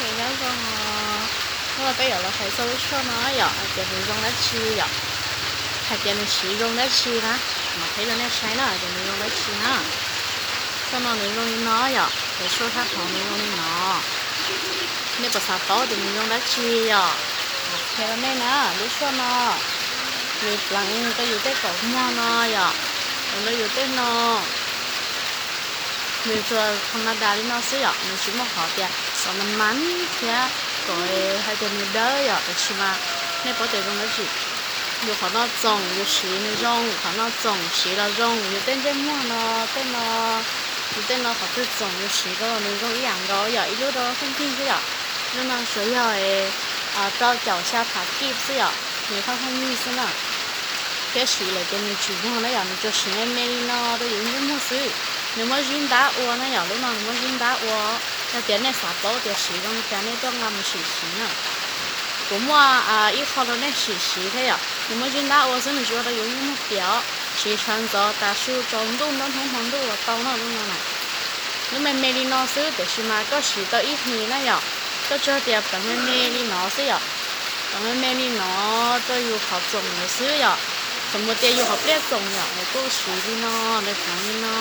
Nyob zoo, hnub no peb yuav los hais txog lub tshuaj no yom, hais tias nws zoo dab tsi yom, hais tias nws siv zoo dab tsi na, mam qhia rau nej saib na, hais tias nws zoo dab tsi na. Tshuaj no nws zoo li no yom, cov tshuaj sab hauv nws zoo li no. Nej puas xav paub tias nws zoo dab tsi yom? Qhia rau nej na, lub tshuaj no nws pleev rau yus tej kaum muag no yom, pleev rau yus tej no. Nws tsuas tha ma das li no xwb yom, nws tsis muaj qhov tias kom mas mas thiab kom hais tias nws dawb yom, tiam sis mas nej paub tias zoo dab tsi. Yus qhov no txoom yus siv nws zoo, qhov no txoom siv los zoo, yus tej ntsej muag no, tej no, yus tej no qhov twg txoom yus siv rau los nws zoo ib yam nkaus yom, ib lub rau pheej pheej xwb yom. Lub no tsuas yog rau caum xya phav kib xwb yom, nws thauj thauj nyij xwb na. Thiab siv lawm ces nws tsis yog na yom, nws tsuas siv me me li no rau yus ntsej muag xwb. Nws muab zib ntab ua na yom, lub no nws muab zib ntab ua. Yog tias nej xav paub tias siv zoo li cas nej tuaj nqa mus sim siv na. Kuv muaj ib qho rau nej sim siv thiab yom, nws muab zib ntab ua xwb, nws tsis ua rau yus ntsej muag piam os. Siv sawv ntxov tas su tsaus ntuj nruab hnub hmo ntuj los tau na lub no na. Lub me me li no xwb tiam sis mas koj siv tau ib hlis na yom, koj tsuas tias pleev me me li no xwb yom. Pleev me me li no rau yus qhov txoom lawm xwb yom. Txawm mus tias yus qhov pliaj txoom yom, nws kuj siv li no, nws pleev li no.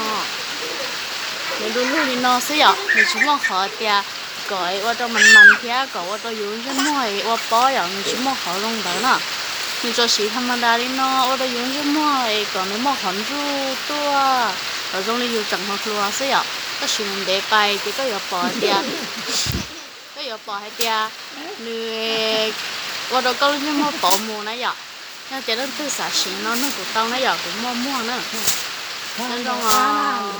Nws du lug li no xwb yom, nws tsis muaj qhov tias kom ua rau mas mas thiab kom ua rau yus ntsej muag ua pob yom, nws tsis muaj qhov zoo ntawd na. Nws tsuas siv tha ma das li no ua rau yus ntsej muag kom nws muaj qhov ntsuj tuaj, kom zoo li yus tseem hluas hluas xwb yom. Koj siv ntev ntev pais ces koj yuav pom hais tias, koj yuav pom hais tias nws ua rau koj lub ntsej muag pov mus na yom. Yog tias leej twg xav siv no nug kuv tau na yom, kuv muaj muag na. Nyob zoo os.